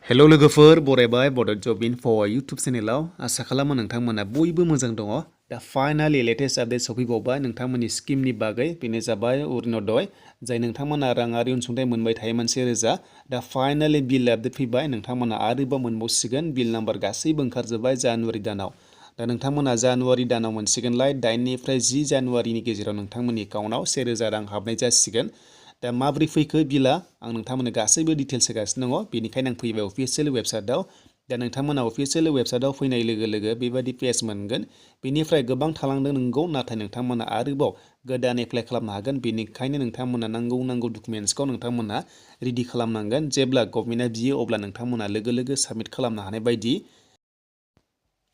हेल' लोगोफोर बरायबाय बड'लेण्ड जब info YouTube चेनेलाव आसा खालामो नोंथांमोना बयबो मोजां दङ। दा फाइनालि लेटेस्ट आपडेट सफैबावबाय नोंथांमोननि स्किमनि बागै बेनो जाबाय अरुण'दय जाय नोंथांमोना राङारि अनसुंथाइ मोनबाय थायोमोन 1000। दा फाइनालि बिल आपडेट फैबाय नोंथांमोना आरोबाव मोनबावसिगोन बिल नाम्बार गासैबो ओंखारजोब्बाय जानुवारि दानाव। दा नोंथांमोना जानुवारि दानाव मोनसिगोनलाय 8निफ्राय 10 जानुवारिनि गेजेराव नोंथांमोननि एकाउन्टआव 1000 रां हाबनाय जासिगोन। दा माबोरै फैखो बिला आं नोंथांमोननो गासैबो डिटेल्स होगासिनो दङ बेनिखायनो आं फैबाय अफिसियेल वेबसाइटआव। दा नोंथांमोना अफिसियेल वेबसाइटआव फैनाय लोगो लोगो बेबायदि पेज मोनगोन। बेनिफ्राय गोबां थालांदों नंगौ नाथाय नोंथांमोना आरोबाव गोदान एप्लाइ खालामनो हागोन बेनिखायनो नोंथांमोना नांगौ डकुमेन्ट्सखौ नोंथांमोना रेडि खालामनांगोन। जेब्ला गभर्नमेन्टआ बियो अब्ला नोंथांमोना लोगो लोगो साबमिट खालामनो हानाय बायदि।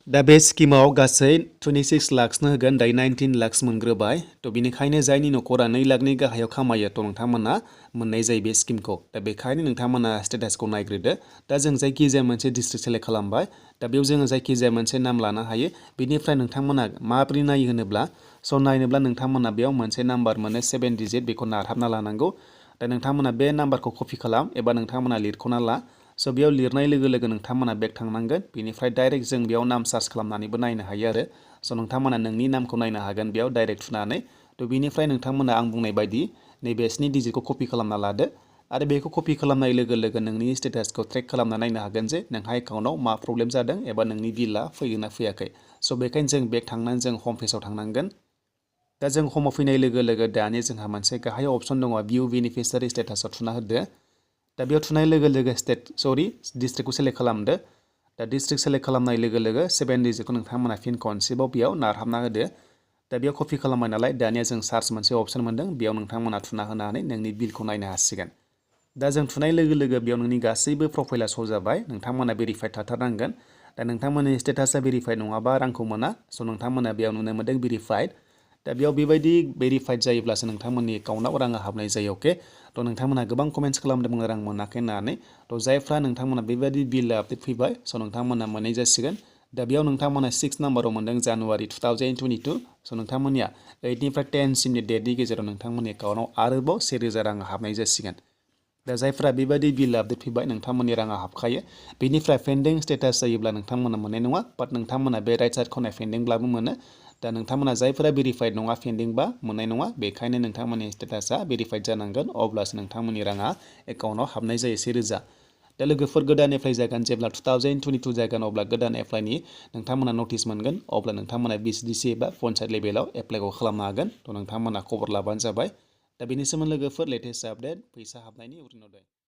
दा बे स्किमाव गासै 26 लाखसनो होगोन दायो 19 लाखस मोनग्रोबाय। थ' बेनिखायनो जायनि न'खरा 2 लाखनि गाहायाव खामायो थ' नोंथांमोना मोननाय जायो बे स्किमखौ। दा बेखायनो नोंथांमोना स्टेटासखौ नायग्रोदो। दा जों जायखिजाया मोनसे डिस्ट्रिक्ट सेलेक्ट खालामबाय। दा बेयाव जोङो जायखिजाया मोनसे नाम लानो हायो। बेनिफ्राय नोंथांमोना माबोरै नायो होनोब्ला नायनोब्ला नोंथांमोना बेयाव मोनसे नाम्बार मोनो 7 डिजिट बेखौ नारहाबना लानांगौ। दा नोंथांमोना बे नाम्बारखौ कपि खालाम एबा नोंथांमोना लिरख'ना ला। बेयाव लिरनाय लोगो लोगो नोंथांमोना बेक थांनांगोन। बेनिफ्राय डाइरेक्ट जों बेयाव नाम सार्च खालामनानैबो नायनो हायो आरो। नोंथांमोना नोंनि नामखौ नायनो हागोन बेयाव डाइरेक्ट थुनानै। थ' बेनिफ्राय नोंथांमोना आं बुंनाय बायदि नैबे 7 डिजिटखौ कपि खालामना लादो। आरो बेखौ कपि खालामनाय लोगो लोगो नोंनि स्टेटासखौ ट्रेक खालामना नायनो हागोन जे नोंहा एकाउन्टआव मा प्रब्लेम जादों एबा नोंनि बिलआ फैगोन ना फैयाखै। बेखायनो जों बेक थांनानै जों हम पेजाव थांनांगोन। दा जों हमाव फैनाय लोगो लोगो दानि जोंहा मोनसे गाहाय अपसन दङ भिउ बेनिफिसियारि स्टेटासआव थुना होदो। दा बेयाव थुनाय लोगो लोगो डिस्ट्रिक्टखौ सेलेक्ट खालामदो। दा डिस्ट्रिक्ट सेलेक्ट खालामनाय लोगो लोगो 7 डिजिटखौ नोंथांमोना फिन खनसेबाव बेयाव नारहाबना होदो। दा बेयाव कपि खालामबाय नालाय दानिया जों सार्च मोनसे अपसन मोनदों बेयाव नोंथांमोना थुना होनानै नोंनि बिलखौ नायनो हासिगोन। दा जों थुनाय लोगो लोगो बेयाव नोंनि गासैबो प्रफाइला श' जाबाय नोंथांमोना भेरिफाइड थाथारनांगोन। दा नोंथांमोननि स्टेटासा भेरिफाइड नङाबा रांखौ मोना। नोंथांमोना बेयाव नुनो मोनदों भेरिफाइड। दा बेयाव बेबायदि भेरिफाइड जायोब्लासो नोंथांमोननि एकाउन्टआव राङा हाबनाय जायो। अके थ' नोंथांमोना गोबां कमेन्ट्स खालामदोंमोन रां मोनाखै होननानै। थ' जायफ्रा नोंथांमोना बेबायदि बिल आपडेट फैबाय नोंथांमोना मोननाय जासिगोन। दा बेयाव नोंथांमोना 6 नाम्बाराव मोनदों जानुवारि 2022। नोंथांमोननिया 8निफ्राय 10 सिमनि डेटनि गेजेराव नोंथांमोननि एकाउन्टआव आरोबाव 1000 रां हाबनाय जासिगोन। दा जायफ्रा बेबायदि बिल आपडेट फैबाय नोंथांमोननि राङा हाबखायो। बेनिफ्राय पेन्डिं स्टेटास जायोब्ला नोंथांमोना मोननाय नङा बाट नोंथांमोना बे राइट साइड खनाय पेन्डिंब्लाबो मोनो। दा नोंथांमोना जायफोरा भेरिफाइड नङा पेन्डिंबा मोननाय नङा बेखायनो नोंथांमोननि स्टेटासा भेरिफाइड जानांगोन अब्लासो नोंथांमोननि राङा एकाउन्टआव हाबनाय जायो 1000। दा लोगोफोर गोदान एप्लाइ जागोन जेब्ला 2022 जागोन अब्ला गोदान एप्लाइनि नोंथांमोना नटिस मोनगोन अब्ला नोंथांमोना BCDC एबा पन्सायत लेभेलाव एप्लाइखौ खालामनो हागोन। थ' नोंथांमोना खबर लाबानो जाबाय। दा बेनि सोमोन्दै लोगोफोर लेटेस्ट आपडेट फैसा हाबनायनि अरुण'दय।